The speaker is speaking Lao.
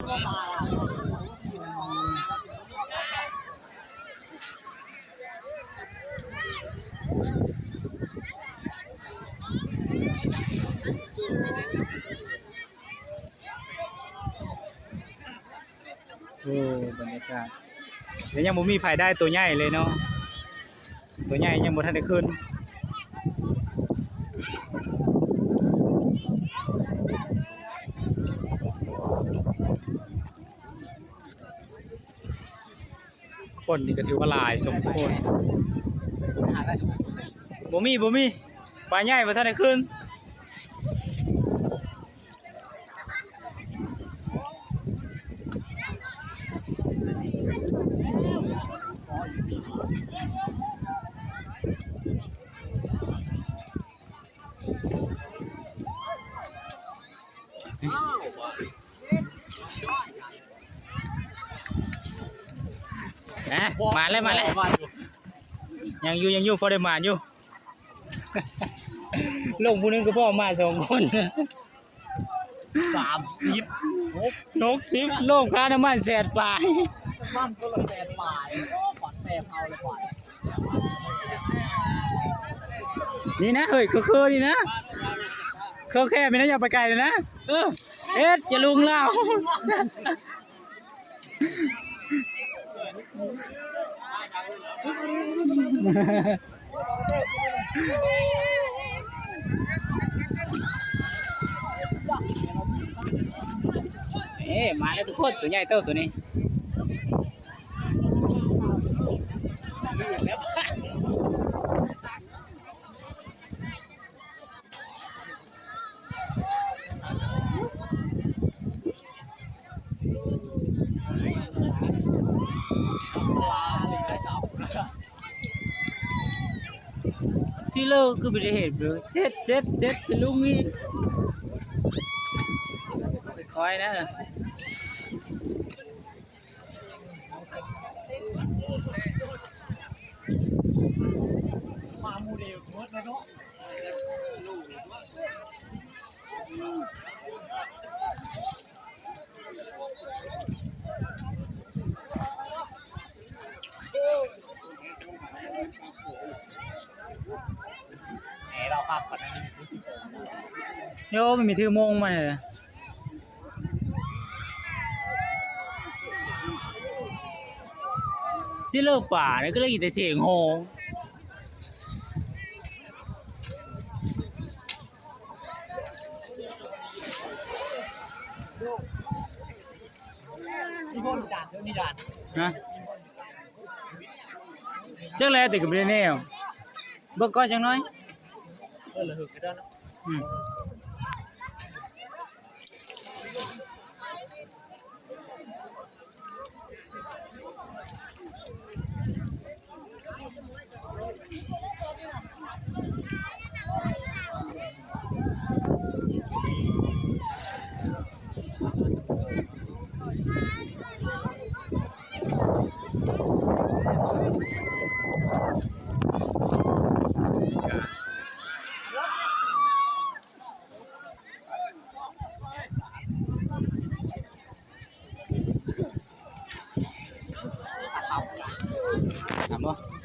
ໂອ້ ບັນຍາກາດ ແຕ່ຍັງບໍ່ມີໃຜໄດ້ໂຕໃຫຍ່ເລີຍເນາະ. ໂຕໃຫຍ່ຍັງບໍ່ທັນໄດ້ຂຶ້ນ. ຄົນນີ້ກໍຖືວ່າຫຼາຍສົມຄວນ. ບໍ່ມີ ບໍ່ມີ ປາໃຫຍ່ບໍ່ທັນໄດ້ຂຶ້ນ. ນະ ມາແລ້ວ ມາແລ້ວ ຍັງຢູ່ ຍັງຢູ່ ພໍໄດ້ໝານຢູ່. ລົງຜູ້ໜຶ່ງກໍພໍມາສອງຄົນ. ສາມສິບ ຫົກສິບ ລົງຄ່ານ້ຳມັນແສນປາຍ ນ້ຳມັນຄົນລະແສນປາຍ. ໂອ້ ບາດແສບເອົາເລີຍບາດ. ນີ້ນະ ເຮີ້ຍ ຄືໆ ນີ້ນະ ຄືແຄບນີ້ນະ ຢ່າໄປໄກເລີຍນະ. ເອີ ເຮັດຈະລຸງລາວ. ເອີ ມາແລ້ວທຸກຄົນ ໂຕໃຫຍ່ເຕີບໂຕນີ້. ຊິເລີກຄືບໍ່ໄດ້ເຫັນເລີຍ ເຈັດ ເຈັດ ເຈັດ ຈະລົງອີກ ຄ່ອຍນະ. ໂຍ ມັນມີຖືໂມງມາເດີ. ຊິເລີກປານີ້ກໍເລີຍມີແຕ່ສຽງຮ້ອງ. ຮະ? ຈັກແຫຼະ ແຕ່ກໍບໍ່ໄດ້ແນວ ເບິ່ງກ່ອນຈັກໜ້ອຍ. ອືມ. ຖາມບໍ່?